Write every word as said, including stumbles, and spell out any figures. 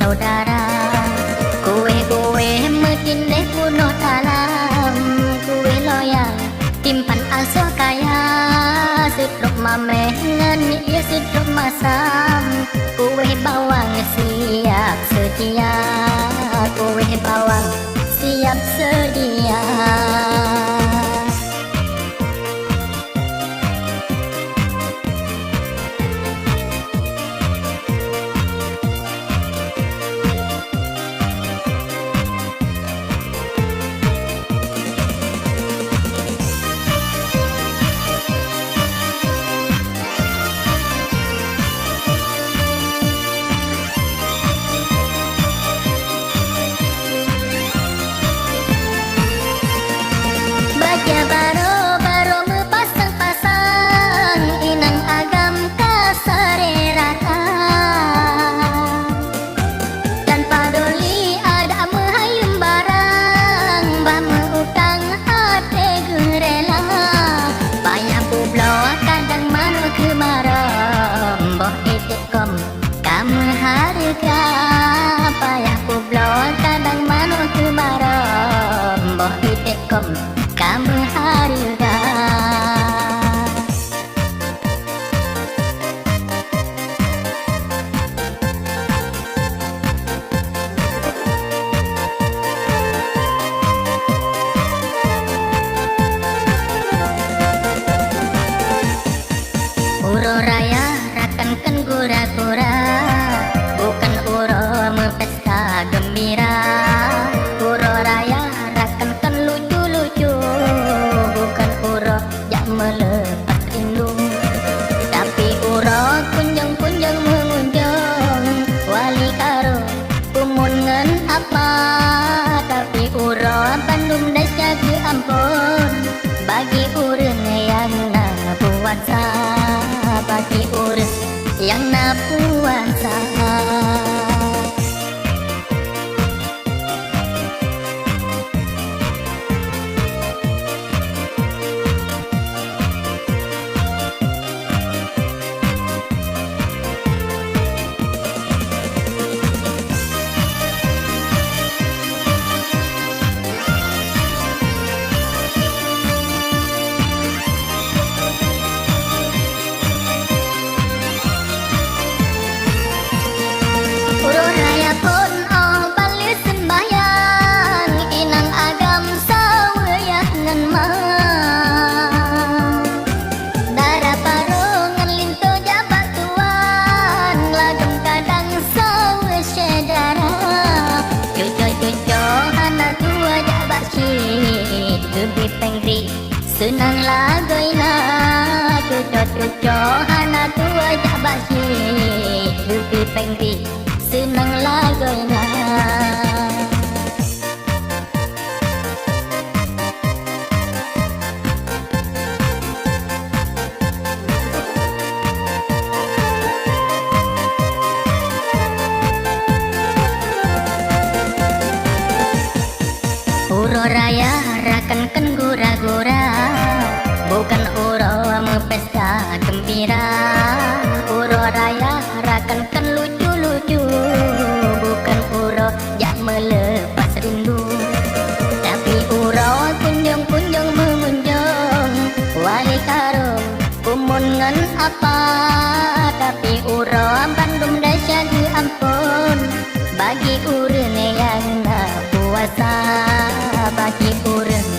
Syedara, kueh-kueh meutindeh bunoh talam, kueh loyang, timpan asoe kaya, seutrok mameh ngon miet seutrok masam, kueh bawang siap seudia, kueh bawang siap seudia. Bajée barô-barô meupasang-pasang, inong agam ka saré rata. Tanpa doli adak meuhayum barang, bah meu-utang até geuh rela. Payah peubloe kadang manoe keu maram, boh iték kom ka meuhareuga. Payah peubloe kadang manoe keu maram, boh iték kom ka meuhareuga. Uroe raya rakan kon gura-gura, bukan uroe meupesta geumbira. Uroe raya rakan kon lucu-lucu, bukan uroe jak meuleupat rindu. Tapi uroe kunjong-kunjong meungunjong, wali karong, umon ngon apa. Tapi uroe bandum desya geuamphon, bagi ureuëng nyang na puasa, bagi ureuëng nyang na puasa. Uroe raya phon óh baléh seumbahyang, inong agam saweue yah ngon ma. Dara barô ngon linto jak bak tuan, lagam kadang saweue syedara. Cuco-cuco hana tuwoe jak bak cit, geubi péng ri seunang lagoina. Cuco-cuco hana tuwoe jak bak cit, geubi péng ri seunang lagoina. Uroe raya rakan kon gura-gura, bukan uroe meupesta geumbira. Uroe raya rakan kon lucu-lucu, bukan uroe jak meuleupas rindu. Tapi uroe kunjong-kunjong meungunjong, wali karong, umon ngon apa. Tapi uroe bandum desya geuamphon, bagi ureuëng nyang na puasa, bagi ureuëng